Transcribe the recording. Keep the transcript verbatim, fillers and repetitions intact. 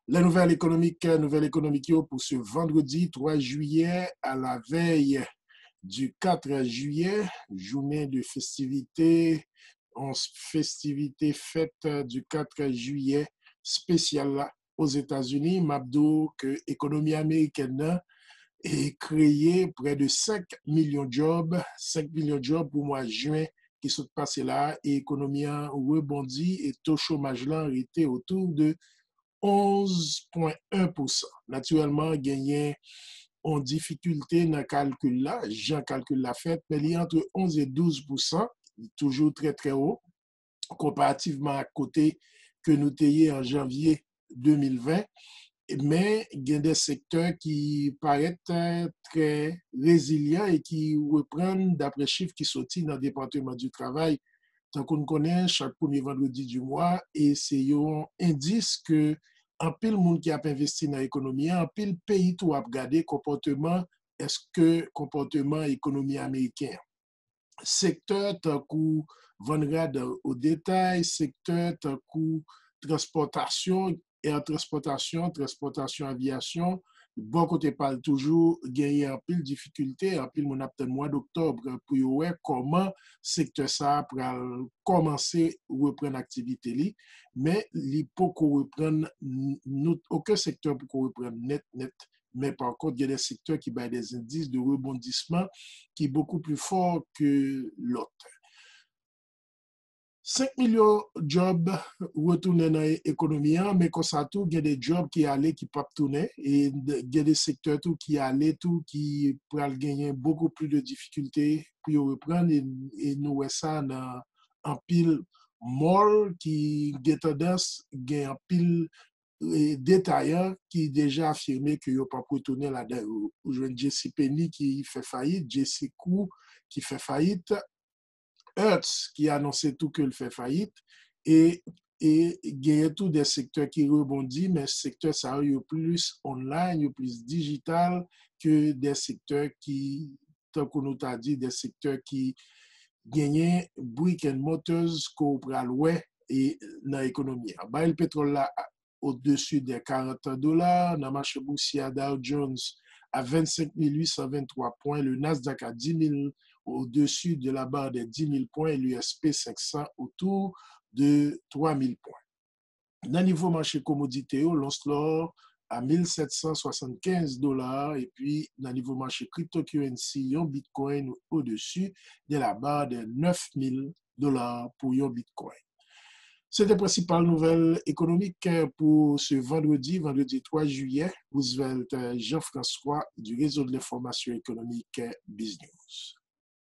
Les nouvelles économiques, nouvèl ekonomik yo pou se vandredi twa jiyè, à la veille du quatre juillet, jounen de festivite, yon festivite fèt du quatre juillet spesyal la Ozetazini. M ap di w ke ekonomi amerikèn nan e kreye prè de senk milyon djòb, senk milyon djòb pou mwa jen ki sot pase la, e ekonomi an rebondi e to chomaj lan rete otou de onz pwen en pousan. Natirèlman, genyen yon difikilte nan kalkil la, jan kalkil la fèt, men li antre onz e douz pousan, toujou trè, trè wo, konparativman ak kote ke nou te ye an janvye de mil ven. Men gen de sektè ki parèt, eh, trè rezilyan e ki reprann, daprè chif ki soti nan Departman di Travay. Tankou n konnen, chak premye vandredi di mwa, e se yon endis ke anpil moun ki ap envesti nan ekonomi an, anpil peyi tou ap gade konpòteman, èske konpòteman ekonomi ameriken an. Sektè tankou vann rad o detay, sektè tankou transpòtasyon, ètranspòtasyon, transpòtasyon, avyasyon, bò kote pa l toujou genyen anpil difikilte, anpil moun ap tann mwa doktòb pou yo wè kòman sektè sa a pral kòmanse reprann aktivite li, men li poko reprann, n-, nou, okenn sektè poko reprann nèt, nèt, men pa kont, gen de sektè ki bay de endis de rebondisman ki bokou pli fò ke lòt. Senk milyon djòb retounen nan ekonomi an, men konsa tou, gen de djòb ki ale ki p ap tounen, e gen de sektè tou ki ale tou, ki pral genyen bokou pli de difikilte pou yo reprann, e, e nou wè sa nan anpil mòl ki gen tandans gen anpil, e, detayan ki deja afime ke yo p ap retounen ladan yo. Ou jwenn JCPenney ki fè fayit, J C Crew ki fè fayit, Hertz ki anonse tou ke l fè fayit, e, e genyen tou de sektè ki rebondi, men sektè sa yo, yo plis online, yo plis dijital ke de sektè ki, tankou nou ta di, de sektè ki genyen brick and mortars ke w pral wè e nan ekonomi an. Baril petwòl la au-dessus des quarante dollars, nan mache bousye a, Dow Jones à vingt-cinq mille huit cent vingt-trois points, le Nasdaq à dix mille au-dessus de la barre des dix mille points, l'U S P cinq cents autour de trois mille points. Nan nivo mache komodite yo, lons lò a mil sèt san swasannkenz dola, epi nan nivo mache cryptocurrency, yon Bitcoin au-dessus de la barre des neuf mille dola pou yon Bitcoin. Se te prensipal nouvèl ekonomik pou se vandredi, vandredi twa jiyè, Roosevelt Jean-François du Réseau de l'Information Économique Biz News.